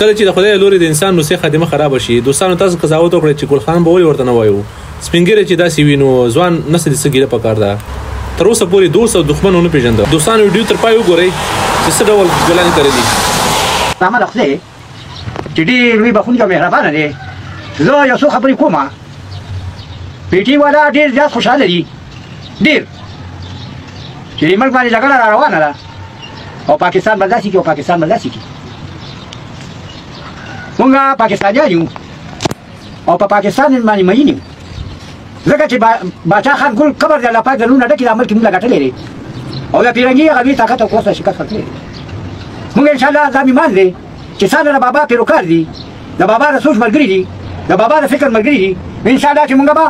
کله چې د خدای لوري د انسان نو سه خادمه خراب شي. دوستانو تاسو قضاوت وکړئ چې ګل خان به ولې ورته نه وایو. سپینګری چې داسې وي نو ځوان نسل څه ګیله پکار ده. تر اوسه پورې دوست او دښمن ونه پېژنده. دوستانو ویډیو تر پای وګورئ چې څه ډول ګلان کرلي. رحمه خدای چې ډېر لوی بخښونکی او مهربانه دی. زه یو څو خبرې کوم. پیټي والا ډېر زیات خوشحاله دي، ډېر چې دې ملک باندې جګړه را روانه ده او پاکستان به داسې کړي او پاکستان به داسې کړي. مونږ پاکستانیان یو او په پاکستان باندې مین یو، ځکه چې باچا خان ګل قبر د الله پاک د نوم نه ډکې دا ملک مونږ ګټلی دی او د پیرنګي هغه لوی طاقت او قوت ته شکست ورکړی دی. مونږ انشاءالله دا ایمان دی چې ساده د بابا پیروکار دي، د بابا د سوچ ملګري دي، د بابا د فکر ملګري دي. انشاءالله چې مونږ به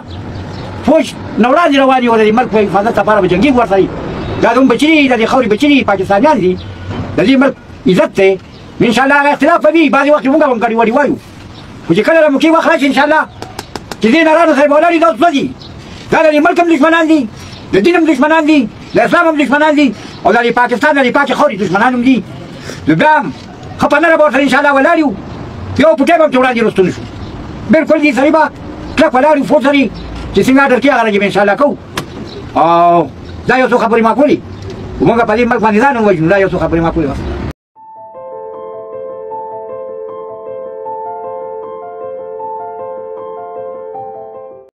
فوج نه وړاندې روان یو، د دې ملک په حفاظت لپاره به جنګېږو ورسره. دا زموږ بچي دي، د دې خاورې بچي دي، پاکستانیان دي، د دې ملک عزت دی. انشاءالله هغه اختلاف به وي، بعضې وخت مونږ به هم ګډي وډي وایو، خو چې کله د موقع وخت راشي انشاءالله چې دې نرانو سره به ولاړ دا سوځي. دا د دې ملک هم دښمنان دي، د دین هم دښمنان دي، د اسلام هم دښمنان دي او د دې پاکستان د دې پاکې خاورې دښمنان هم دي. نو بیا هم ښه په نره به ورسره انشاءالله ولاړ یو، یو پوټی به هم چې وړاندې رستون شو، بلکل دې سړي به کلک ولاړ یو، فوج سره چې څنګه آرډر کړي هغه رنګ به انشاءالله کوو. او دا یو څو خبرې ما کولې، موږ په دې ملک باندې ځان هم وژنو. دا یو څو خبرې ما کولې.